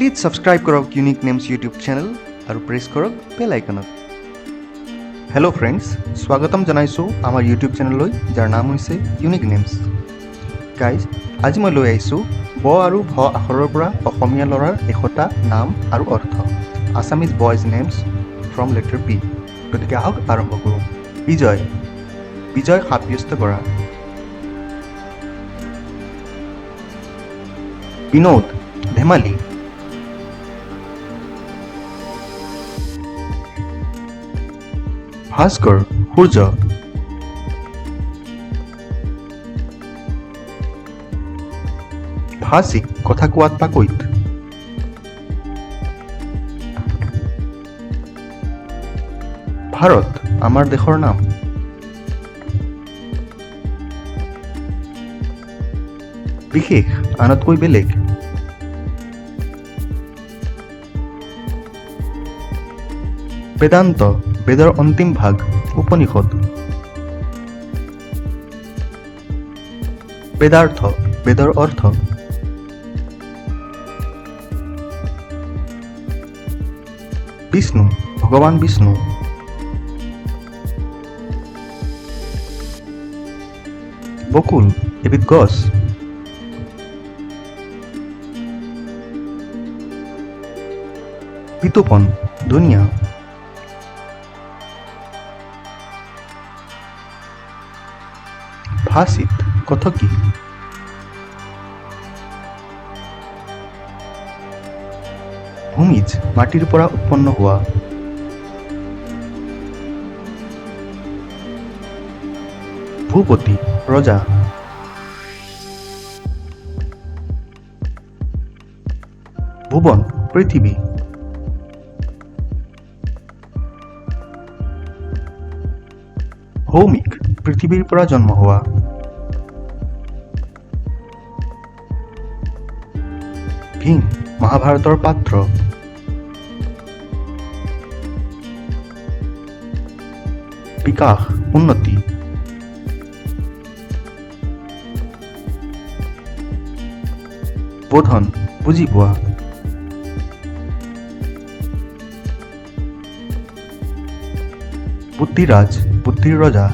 Please subscribe কৰক unique names YouTube channel আৰু press কৰক বেল আইকনত। হেল্ল' ফ্ৰেণ্ডছ, স্বাগতম জনাইছোঁ আমাৰ ইউটিউব চেনেললৈ, যাৰ নাম হৈছে ইউনিক নেমছ। গাইজ, আজি মই লৈ আহিছোঁ ব আৰু ভ আখৰৰ পৰা অসমীয়া ল'ৰাৰ 100টা নাম আৰু অৰ্থ, Assamese boys names from letter B। গতিকে আহক আৰম্ভ কৰোঁ। বিজয়, বিজয় সাব্যস্ত কৰা। বিনোদ, ধেমালি। ভাস্কৰ, সূৰ্য। ভাষিক, কথা কোৱাত পাকৈত। ভাৰত, আমাৰ দেশৰ নাম। বিশেষ, আনতকৈ বেলেগ। বেদান্ত, বেদৰ অন্তিম ভাগ, উপনিষদ। বেদাৰ্থ, বেদৰ অৰ্থ। বিষ্ণু, ভগৱান বিষ্ণু। বকুল, এবিধ গছ। বিতোপন, ধুনীয়া। ভাষিত, কথকী। ভূমিজ, মাটিৰ পৰা উৎপন্ন হোৱা। ভূপতি, ৰজা। ভুৱন, পৃথিৱী। ভৌমিক, পৃথিৱীৰ পৰা জন্ম হোৱা। ভীম, মহাভাৰতৰ পাত্ৰ। বিকাশ, উন্নতি। বোধন, বুজি পোৱা। বুদ্ধিৰাজ, বুদ্ধিৰ ৰজা।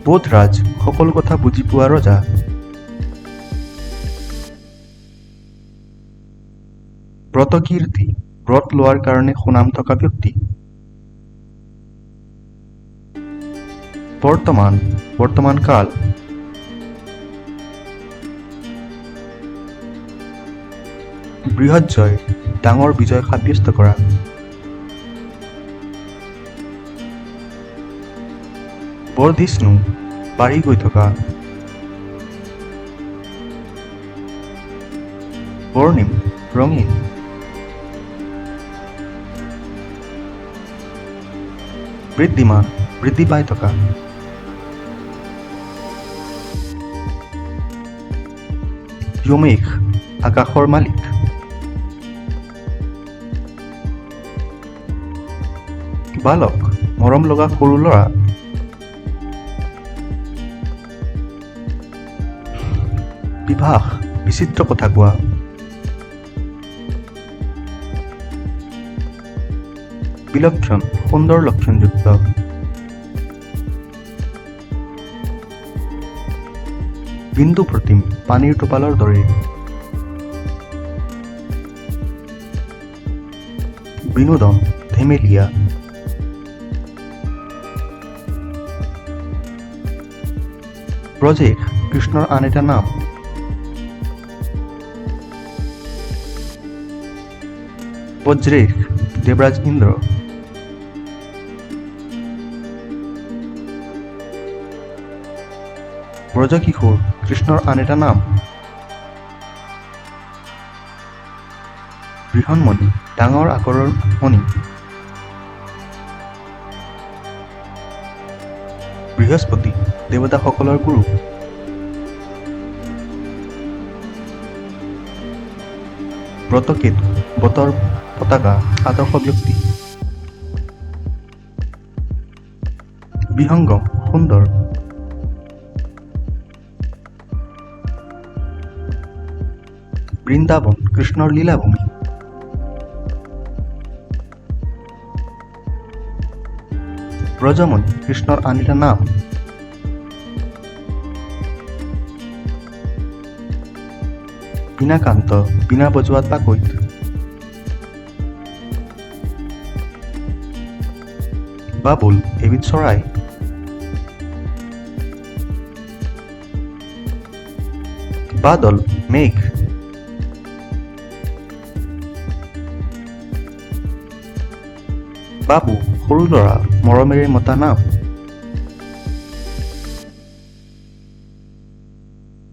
বোধৰাজ, সকলো কথা বুজি পোৱা ৰজা। ব্ৰতকীৰ্তি, ব্ৰত লোৱাৰ কাৰণে সুনাম থকা ব্যক্তি। বৰ্তমান, বৰ্তমান কাল। বৃহৎজয়, ডাঙৰ বিজয় সাব্যস্ত কৰা। বৰ্ধিষ্ণু, বাঢ়ি গৈ থকা। বৰ্ণিম, ৰঙীন। বৃদ্ধিমান, বৃদ্ধি পাই থকা। ব্যোমেশ, আকাশৰ মালিক। বালক, মৰম লগা সৰু ল'ৰা। বিভাস, বিচিত্ৰ কথা কোৱা। বিলক্ষণ, সুন্দৰ লক্ষণযুক্ত। বিন্দু প্ৰতিম, পানীৰ টোপালৰ দৰে। বিনোদন, ধেমেলীয়া। ব্ৰজেশ, কৃষ্ণৰ আন এটা নাম। বজ্ৰেশ, দেৱৰাজ ইন্দ্ৰ। ব্ৰজকিশোৰ, কৃষ্ণৰ আন এটা নাম। বৃহন্মণি, ডাঙৰ আকাৰৰ মণি। বৃহস্পতি, দেৱতাসকলৰ গুৰু। ব্ৰতকেতু, বতৰ পতাকা, আদৰ্শ ব্যক্তি। বিহংগম, সুন্দৰ। বৃন্দাবন, কৃষ্ণৰ লীলাভূমি। ব্ৰজমণি, কৃষ্ণৰ আন এটা নাম। বীণাকান্ত, বীণা বজোৱাত পাকৈত। বাবুল, এবিধ চৰাই। বাদল, মেঘ। বাবু, সৰু ল'ৰা, মৰমেৰে মতা নাম।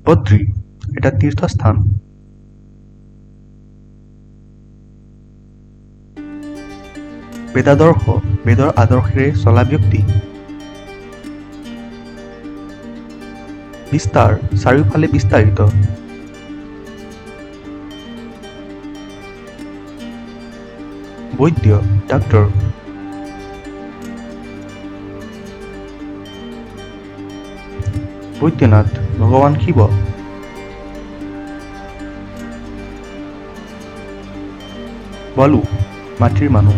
বদ্ৰী, এটা তীৰ্থস্থান। বেদাদৰ্শ, বেদৰ আদৰ্শেৰে চলা ব্যক্তি। বিস্তাৰ, চাৰিওফালে বিস্তাৰিত। বৈদ্য, ডাক্তৰ। বৈদ্যনাথ, ভগৱান শিৱ। বালু, মাটিৰ মানুহ।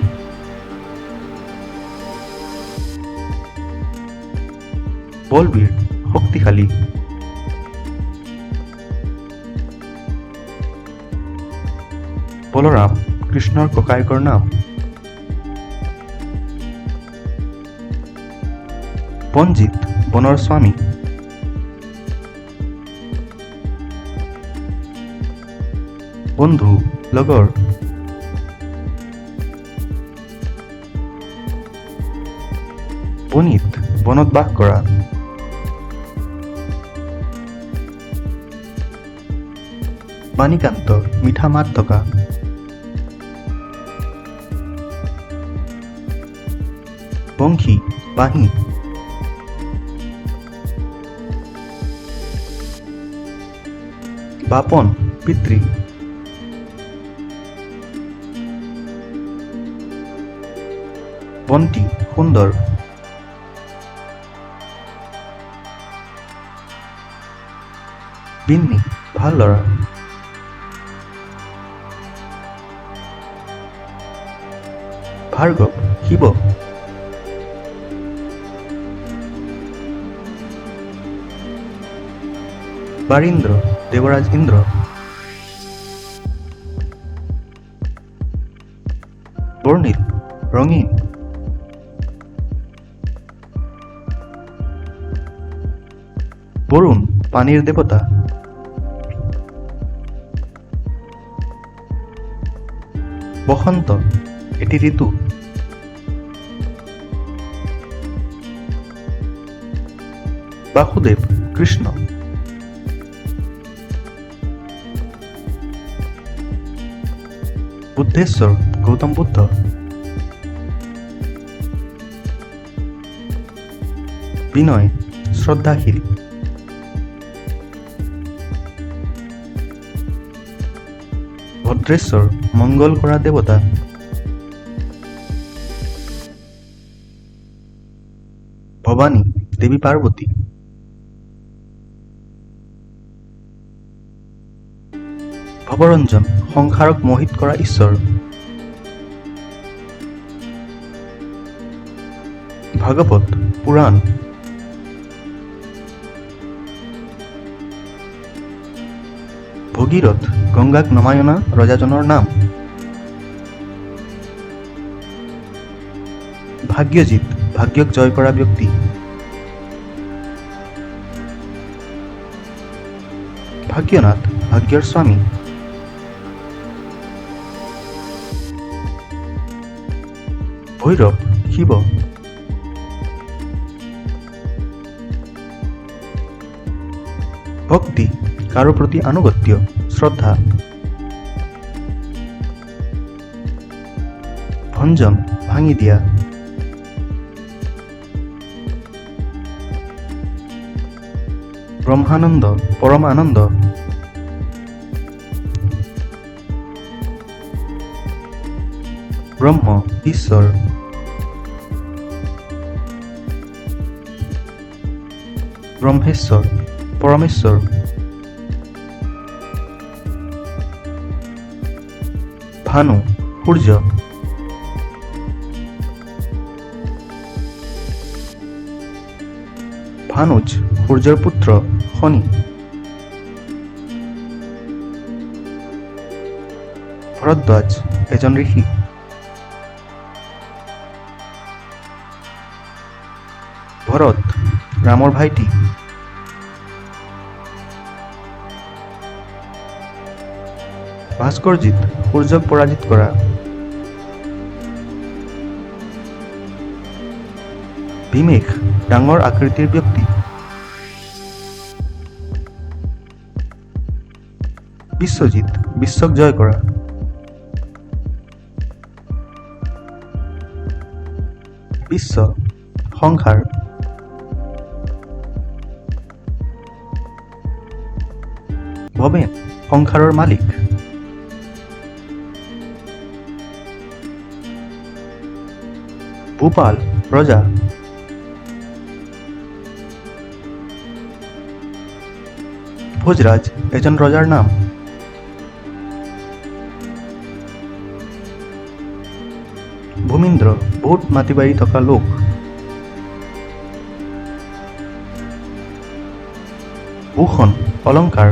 বলবীৰ, শক্তিশালী। বলৰাম, কৃষ্ণৰ ককায়েকৰ নাম। বনজিত, বনৰ স্বামী। বন্ধু, লগৰ। বনিত, বনত বাস কৰা। বাণীকান্ত, মিঠা মাত থকা। বংশী, বাঁহী। বাপন, পিতৃ। বন্তি, সুন্দৰ। বিন্নী, ভাল ল'ৰা। ভাৰ্গৱ, শিৱ। বাৰীন্দ্ৰ, দেৱৰাজ ইন্দ্ৰ। বৰ্ণিল, ৰঙীন। বৰুণ, পানীৰ দেৱতা। বসন্ত, এটি ঋতু। বাসুদেৱ, কৃষ্ণ। বুদ্ধেশ্বৰ, গৌতম বুদ্ধ। বিনয়, শ্ৰদ্ধাশীল। ভদ্ৰেশ্বৰ, মংগল কৰা দেৱতা। ভৱানী, দেৱী পাৰ্বতী। ভৱৰঞ্জন, সংসাৰক মোহিত কৰা ঈশ্বৰ। ভাগৱত, পুৰাণ। ভগীৰথ, গংগাক নমাই অনা ৰজাজনৰ নাম। ভাগ্যজিত, ভাগ্যক জয় কৰা ব্যক্তি। ভাগ্যনাথ, ভাগ্যৰ স্বামী। ভৈৰৱ, শিৱ। ভক্তি, কাৰো প্ৰতি আনুগত্য, শ্ৰদ্ধা। ভঞ্জন, ভাঙি দিয়া। ব্ৰহ্মানন্দ, পৰম আনন্দ। ব্ৰহ্ম, ঈশ্বৰ। ব্ৰহ্মেশ্বৰ, পৰমেশ্বৰ। ভানু, সূৰ্য। ভানুজ, সূৰ্যৰ পুত্ৰ, শনি। ভৰদ্বাজ, এজন ঋষি। ভৰত, ৰামৰ ভাইটি। ভাস্কৰজিত, সূৰ্যক পৰাজিত কৰা। ভীমেশ, ডাঙৰ আকৃতিৰ ব্যক্তি। বিশ্বজিত, বিশ্বক জয় কৰা। বিশ্ব, সংসাৰ। ভৱেন, সংসাৰৰ মালিক। ভূপাল, ৰজা। ভোজৰাজ, এজন ৰজাৰ নাম। ভূমিন্দ্ৰ, বহুত মাটি বাৰী থকা লোক। ভূষণ, অলংকাৰ।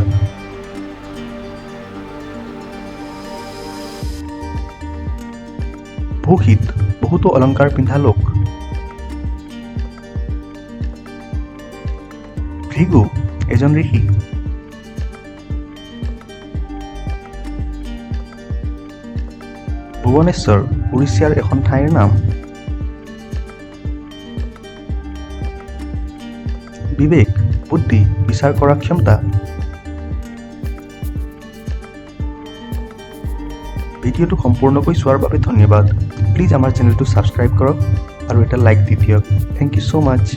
ভূষিত, বহুতো অলংকাৰ পিন্ধা লোক। ভৃগু, এজন ঋষি। ভুৱনেশ্বৰ, উৰিষ্যাৰ এখন ঠাইৰ নাম। বিবেক, বুদ্ধি, বিচাৰ কৰা ক্ষমতা। ভিডিঅ'টো সম্পূৰ্ণকৈ চোৱাৰ বাবে ধন্যবাদ। প্লিজ আমাৰ চেনেলটো ছাবস্ক্ৰাইব কৰক আৰু এটা লাইক দি দিয়ক। Thank you so much.